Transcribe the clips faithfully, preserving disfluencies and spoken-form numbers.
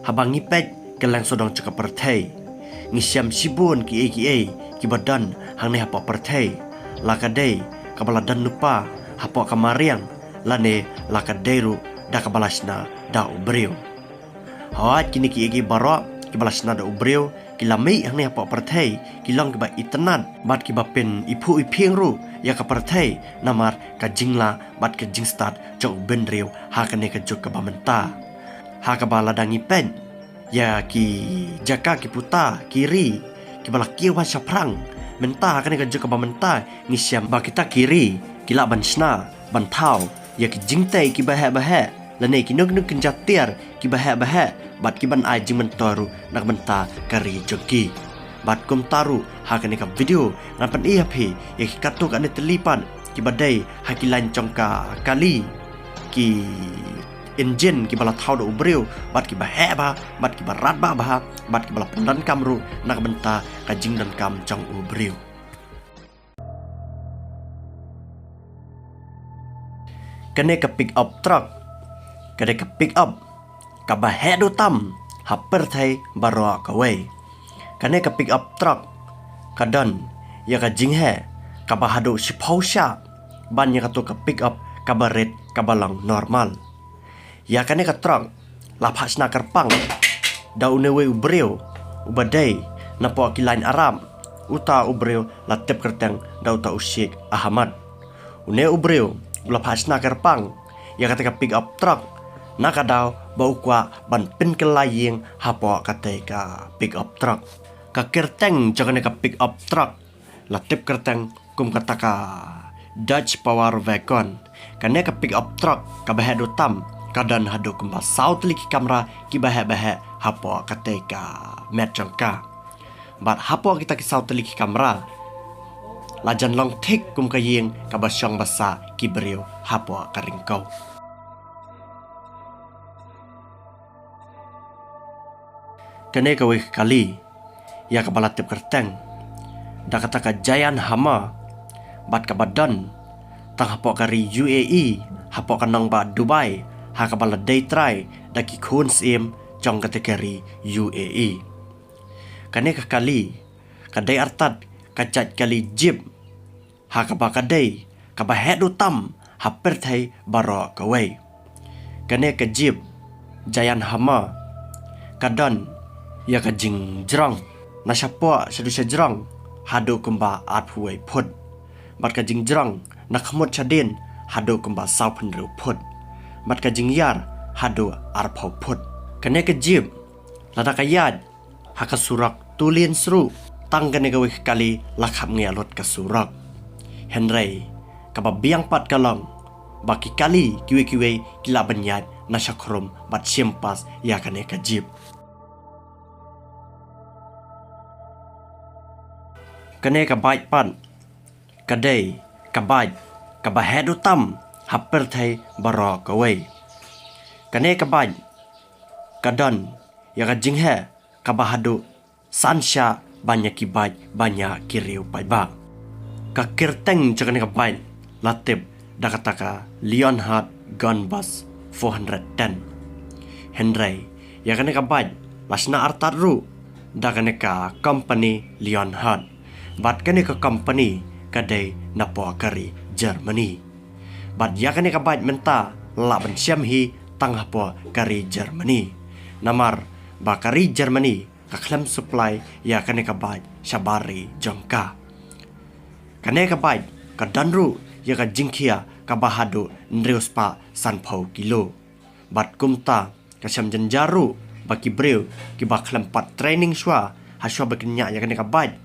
Haba ngi peit kylleng sawdong jong ka pyrthei, ngi shem shibun kiei kiei kiba don hangne hapoh pyrthei. La ka dei kaba la don lypa hapoh ka mariang, lane la ka dei ruh da kaba la shna da u briew. Hooid, kine kiei kiei baroh kiba la shna da u briew ki la mih hangne hapoh pyrthei, ki long kiba itynnad bad kiba pyniphuh iphieng ruh ïa ka pyrthei namar ka jinglah bad ka jingstad jong u bynriew ha kane ka juk kaba mynta. Ha kaba lada ngi peit ïa ki jaka, ki puta, ki ri kiba la kiew ha shaphrang mynta, ha kane ka juk kaba mynta ngi shem ba kita ki ri ki lah ban shna, ban thaw ïa ki jingtei kiba heh ba heh, lane kino kino ki jait tiar kiba heh ba heh, bad ki ban ai jingmyntoi ruh na ka bynta ka ri jong ki. Bad kumta ruh ha kane ka video ngan pyni ha phi ïa ki katto katne tylli pat kiba dei ha ki lain jong ka kali, ki injin kiba la thaw da u briew bad kiba heh bha, bad kiba radbah bha, bad kiba la pyndonkam ruh na ka bynta ka jingdonkam jong u briew. Kane ka pick up truck ka dei ka pick up kaba heh duh tam ha pyrthei baroh kawei. Kane ka pick up truck ka don ïa ka jingheh kaba haduh shiphew shah ban ïa kato ka pick up kaba rit kaba long normal. Ïa kane ka truck la phah shna kyrpang da une uwei u briew uba dei napoh ki lain Arab. Uta u briew la tip kyrteng da uta u Sheikh Ahmad. Une u briew u la phah shna kyrpang ïa kata ka pick up truck na ka daw ba u kwah ban pynkylla ïing hapoh kata ka pick up truck. Ka kyrteng jong kane ka pick up truck la tip kyrteng kum kata ka Dutch Power Wagon. Kane ka pick up truck kaba heh duh tam ka don haduh kumba saw tylli ki kamra kiba heh ba heh hapoh kata ka met jong ka. Bad hapoh kita ki saw tylli ki kamra la jan long thik kum ka ïing kaba shong ba sah ki briew hapoh ka ring khaw. Kane kawei ka kali ïa kaba la tip kyrteng da kata ka Giant Hammer bad kaba don tang hapoh ka ri U A E, hapoh ka nongbah Dubai, ha kaba la dei trai da ki khun syiem jong kata ka ri U A E. Kane ka kali ka dei artat ka jait kali jeep ha kaba ka dei kaba heh duh tam ha pyrthei baroh kawei. Kane ka jeep Giant Hammer ka don ïa ka jingjrong na shapoh shaduh shajrong haduh kumba arphew wei phut, bad ka jingjrong na khmut shadien haduh kumba sawphew hynriew phut, bad ka jingïar haduh arphew phut. Kane ka jeep lada ka ïaid ha ka surok two lanes ruh, tang kane kawei ka kali la khap ngiah lut ka surok. Hynrei kaba biang pat ka long ba ki kali kiwei kiwei ki lah ban ïaid na shakhrum bad shim pass ïa kane ka jeep. Kane ka bike pat ka dei ka bike kaba heh duh tam ha pyrthei baroh kawei. Kane ka bike ka don ïa ka jingheh kaba haduh san shah ban ïa ki bike, ban ïa ki riew paidbah. Ka kyrteng jong kane ka bike la tip da kata ka Leonhard Gunbus four hundred ten. Hynrei ïa kane ka bike la shna artat ruh da kane ka company Leonhard, bad kane ka company ka dei napoh ka ri Germany. Bad ïa kane ka bike mynta la lah ban shem hi tang hapoh ka ri Germany, namar ba ka ri Germany ka khlem supply ïa kane ka bike shabar ri jong ka. Kane ka bike ka don ruh ïa ka jingkhia kaba haduh hynriew spah sanphew kilo. Bad kumta ka shem jynjar ruh ba ki briew kiba khlem pat training shuwa, ha shuwa ba kin ñiah ïa kane ka bike,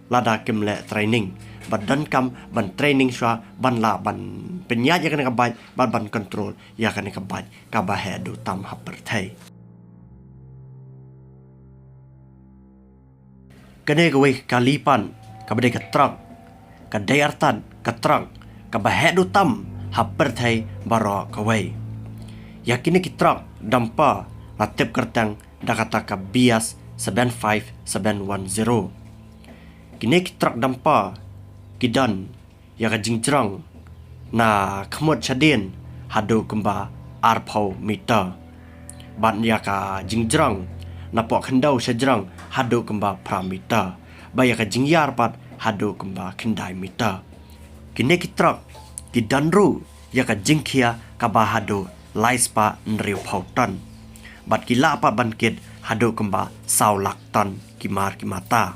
lada kim leh training, bad donkam ban training shuwa ban lah ban pynïaid ïa kane ka bike bad ban control ïa kane ka bike kaba heh duh tam ha pyrthei. Kane kawei ka kali pat kaba dei ka truck ka dei artat ka truck kaba heh duh tam ha pyrthei baroh kawei. Ïa kine ki truck dumper la tip kyrteng da kata ka B S seven five seven one zero. Kine ki truck dumper ki don ïa ka jingjrong na khmut shadien haduh kumba arphew meter. Bad ïa ka jingjrong napoh khyndew shajrong haduh kumba phra meter. Bad ïa ka jingïar pat haduh kumba khyndai meter. Kine ki trok ki don ruh ïa ka jingkhia kaba haduh lai spah hynriewphew ton. Bad ki lah pat ban kit haduh kumba saw lak ton ki mar ki mata.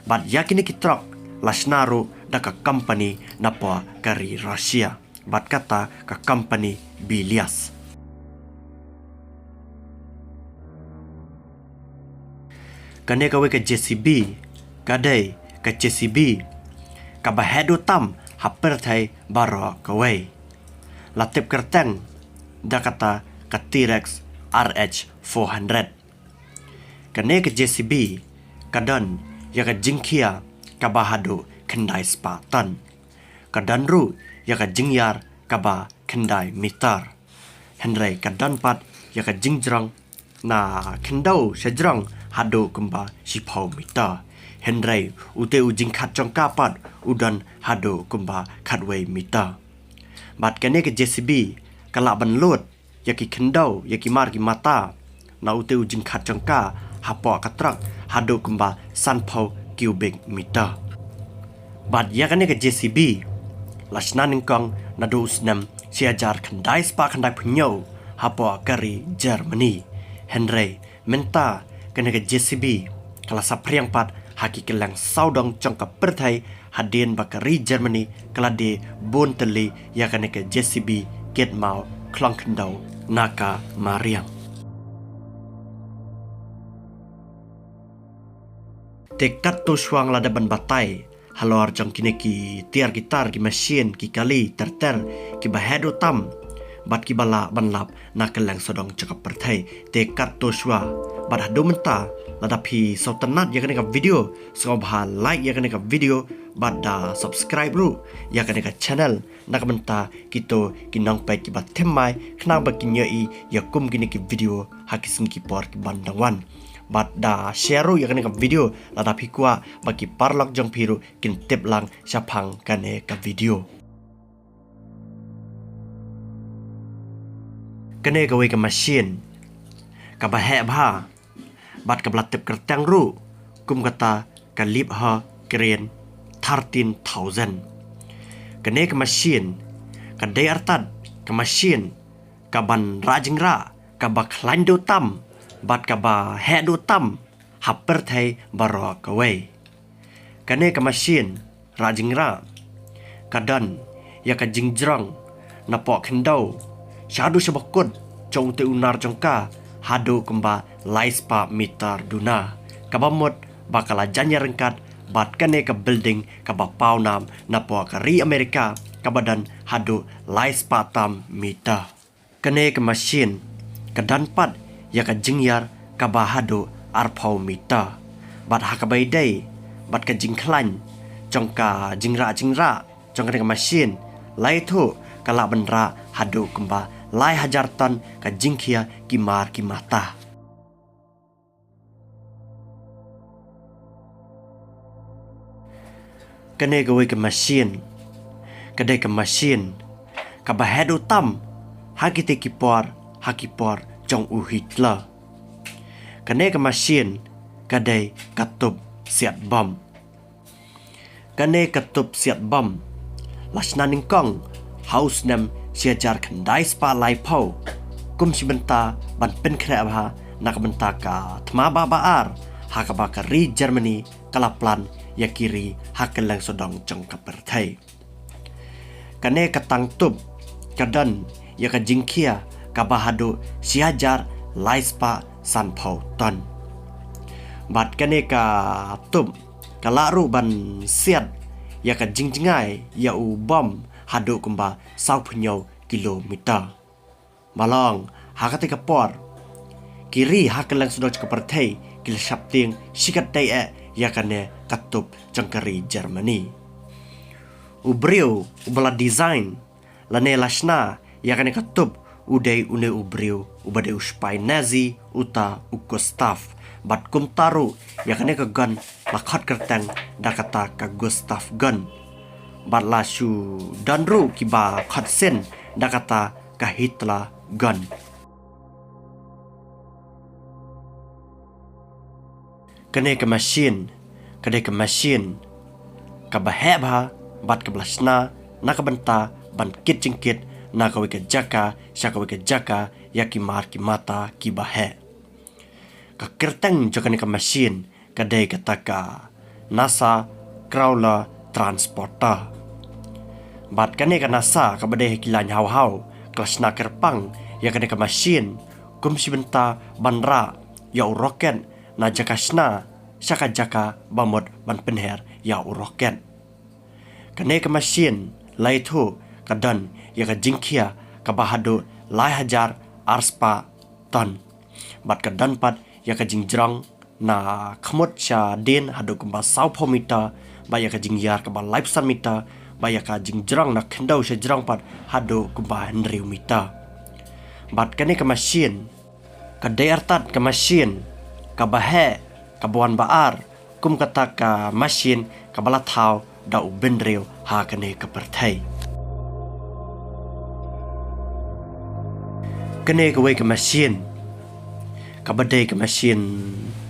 Bad ïa kine ki trok la shna ruh da ka company napoh ka ri Russia. Bad kata ka company Belias. Kane kawei ka J C B, ka dei ka J C B kaba heh duh tam ha pyrthei baroh kawei. La tip kyrteng da kata ka T-Rex R H four hundred. Kane ka J C B ka don ïa ka jingkhia kaba haduh khyndai spah ton. Ka don ruh ïa ka jingïar kaba khyndai meter. Hynrei ka don pat ïa ka jingjrong na khyndew shajrong haduh kumba shiphew meter. Hynrei ute u jingkhat jong ka pat u don haduh kumba khatwei meter. Bad kane ka J C B ka lah ban lut ïa ki khyndew, ïa ki mar ki mata na ute u jingkhat jong ka hapoh ka trok haduh kumba sanphew cubic meter. Bad ïa kane ka J C B la shna nyngkong naduh u snem shi hajar khyndai spah khyndai phew hynñiew hapoh ka ri Germany. Hynrei mynta kane ka J C B ka la saphriang pat ha ki kylleng sawdong jong ka pyrthei hadien ba ka ri Germany ka la die bun tylli ïa kane ka J C B kit maw khlong khyndew na ka mariang. Te katto shuwa nga la dep ban batai halor jong kine ki tiar ki tar, ki machine, ki kali ter ter kiba heh duh tam bad kiba lah ban lap na kylleng sawdong jong ka pyrthei. Te katto shuwa bad haduh mynta lada phi sngewtynnat ïa kane ka video, sngewbha like ïa kane ka video bad da subscribe ruh ïa kane ka channel na ka bynta kito ki nongpeit kiba thymmai khnang ba kin ïohi ïa kum kine ki video ha ki sngi ki por kiban dang wan. Bad da share ruh ïa kane ka video lada phi kwah ba ki paralok jong phi ruh kin tip lang shaphang kane ka video. Kane kawei ka machine kaba heh bha bad kaba la tip kyrteng ruh kum kata ka Liebherr Crane thirteen thousand. Kane ka machine ka dei artat ka machine kaban rah jingrah kaba khlaiñ duh tam bad kaba heh duh tam ha pyrthei baroh kawei. Kane ka machine rah jingrah ka don ïa ka jingjrong napoh khyndew shaduh sha bakut jong ute u nar jong ka haduh kumba lai spah meter duna, kaba mut ba ka la jan ïaryngkat bad kane ka building kaba paw nam napoh ka ri Amerika kaba don haduh lai spah tam meter. Kane ka machine ka don pat ïa ka jingïar kaba haduh arphew meter. Bad ha kaba ïadei bad ka jingkhlaiñ jong ka jingrah jingrah jong kane ka machine, la ïathuh ka lah ban rah haduh kumba lai hajar ton ka jingkhia ki mar ki mata. Kane kawei ka machine ka dei ka machine kaba heh duh tam ha kite ki por, ha ki por jong u Hitler. Kane ka machine ka dei ka tup siat bom. Kane ka tup siat bom la shna nyngkong ha u snem shi hajar khyndai spah laiphew kum shi bynta ban pynkhreh bha na ka bynta ka thma ba ba ar ha kaba ka ri Germany ka la plan ïa ki ri ha kylleng sawdong jong ka pyrthei. Kane ka tang tup ka don ïa ka jingkhia kaba haduh shi hajar lai spah sanphew ton. Bad kane ka tup ka lah ruh ban siat ïa ka jingjngai ïa u bom haduh kumba sawphew hynñiew kilometer. Ba long ha kata ka por ki ri ha kylleng sawdong jong ka pyrthei ki la shaptieng shikatdei eh ïa kane ka tup jong ka ri Germany. U briew uba la design lane la shna ïa kane ka tup u dei une u briew uba dei u sipai Nazi uta u Gustav. Bad kumta ruh ïa kane ka gun la khot kyrteng da kata ka Gustav gun. Bad la shu don ruh kiba khot sien da kata ka Hitler gun. Kane ka machine ka dei ka machine kaba heh bha bad kaba la shna na ka bynta ban kit jingkit na kawei ka jaka sha kawei ka jaka ïa ki mar ki mata kiba heh. Ka kyrteng jong kane ka machine ka dei kata ka NASA Crawler Transporter. Bad kane ka NASA kaba dei ha ki lain haw haw ka la shna kyrpang ïa kane ka machine kum shi bynta ban rah ïa u rocket na jaka shna sha ka jaka ba mut ban pynher ïa u rocket. Kane ka machine la ïathuh ka don ïa ka jingkhia kaba haduh lai hajar arspah ton. Bad ka don pat ïa ka jingjrong na khmut sha dien haduh kumba sawphew meter, bad ïa ka jingïar kaba laiphew san meter, bad ïa ka jingjrong na khyndew sha jrong pat haduh kumba hynriew meter. Bad kane ka machine ka dei artat ka machine kaba heh, kaba wan ba ar kum kata ka machine kaba la thaw da u bynriew ha kane ka pyrthei. Kane kawei ka machine kaba dei ka machine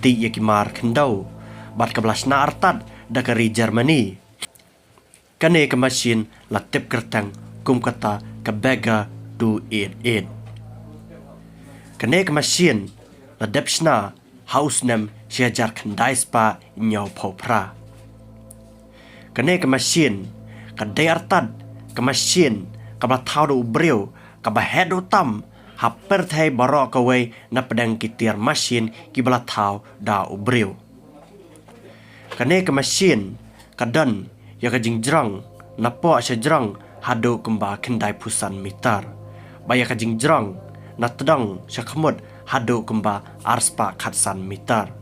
tih ïa ki mar khyndew bad kaba la shna artat da ka ri Germany. Kane ka machine la tip kyrteng kum kata ka Bagger two eight eight. Kane ka machine la dep shna ha u snem shi hajar khyndai spah hynñiewphew phra. Kane ka machine ka dei artat ka machine kaba la thaw da u briew, kaba heh duh tam ha pyrthei baroh kawei na pdeng ki tiar machine kiba la thaw da u briew. Kane ka machine ka don ïa ka jingjrong na poh sha jrong haduh kumba khyndaiphew san meter, bad ïa ka jingjrong na tdong sha khmut haduh kumba arspah khatsan meter.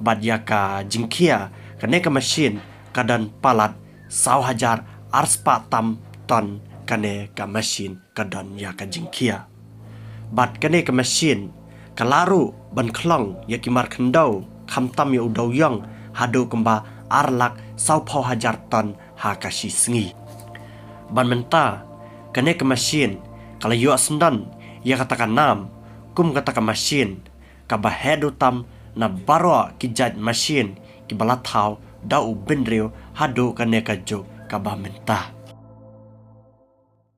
Bad ïa ka jingkhia kane ka machine ka don palat saw hajar arspah tam ton. Kane ka machine ka don ïa ka jingkhia. Bad kane ka machine ka lah ruh ban khlong ïa ki mar khyndew, khamtam ïa u dewïong, haduh kumba ar lak sawphew hajar ton ha ka shi sngi. Bad mynta kane ka machine ka la ïoh syndon ïa kata ka nam kum kata ka machine kaba heh duh tam na baroh ki jait machine kiba la thaw da u bynriew haduh kane ka juk kaba mynta.